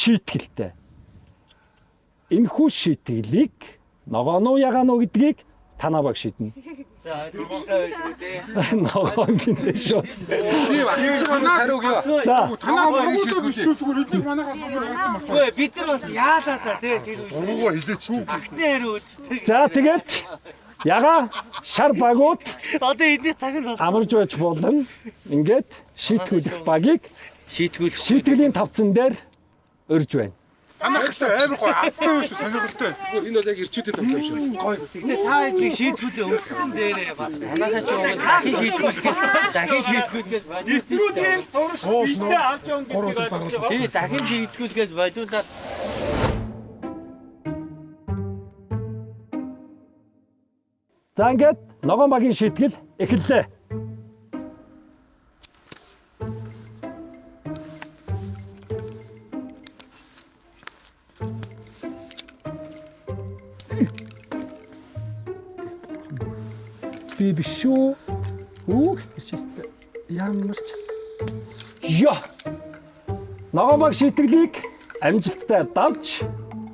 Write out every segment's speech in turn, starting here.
шийтгэлтэй. Энэхүү шийтгэлийг ногоон уу ягаан уу гэдгийг танаа баг шийднэ. За ойлголттой байлгүй дээ. Ногоон гинэ шүү. Би багш байгаа хариу өгье. За, Танаа багийн шийдгүүлээ. Шүү зүгээр эдгээр манайх асуумаар яасан болох. Үгүй бид нар бас яалаа та тий тэр үе. Буруугаа хилээч үү. Агтны хариу өгчтэй. за тэгээд ягаа шар багууд Одоо эдний цаг нь болсон. амарж байж болно. Ингээд шийтгүүлэх багийг Шийтгүүлэх. шийтгэлийн тавцан дээр урьж байна. Танах ихтэй амар гоё азтай юм шүү сонирхолтой. Энэ бол яг ирчүүдэд тоглоом шүү. Гэтэ та энэ шийтгүүлээ өнгөрсөн дээрээ бас. Манайхаа ч юм дахин шийтгүүлэхээс дахин шийтгүүлэхээс болиулсан. Турш биедээ авч явна гэдгийг ойлгож байгаа. Тий дахин шийтгүүлэхээс болиулаад За ингээд ногоон багийн шийтгэл эхэллээ. Би биш шүү. Хүүх тэрчээстэй. Ямар ч. Йо. Ногоон баг шийтгэлийг амжилттай давж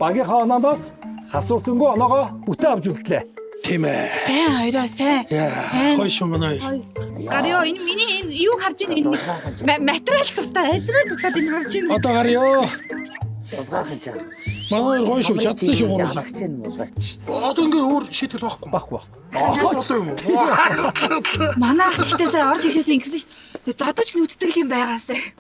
багийнхаа онооноос хасуулсангүй оноогоо бүтэн авч үлдлээ. Тийм ээ. Сайн хоёроо сайн. Гоё шүү манай. Гарёо энэ миний энэ юу харж ийн энэ нэг материал дутаа, эзрэл дутаад энэ харж ийн. Одоо гарёо. Дулгаахан чам. Манай хоёр гоё шүү. Чадсан шүү гурлаа. Алагч юм муулаач. Одоо ингээ өөр шийтгэл байхгүй. Баггүй баг. Болоо юм уу? Манай ах гэхдээ сая орж ирэхээс ингэсэн шүү. дээ. Зодож нүддэг юм байгаасай.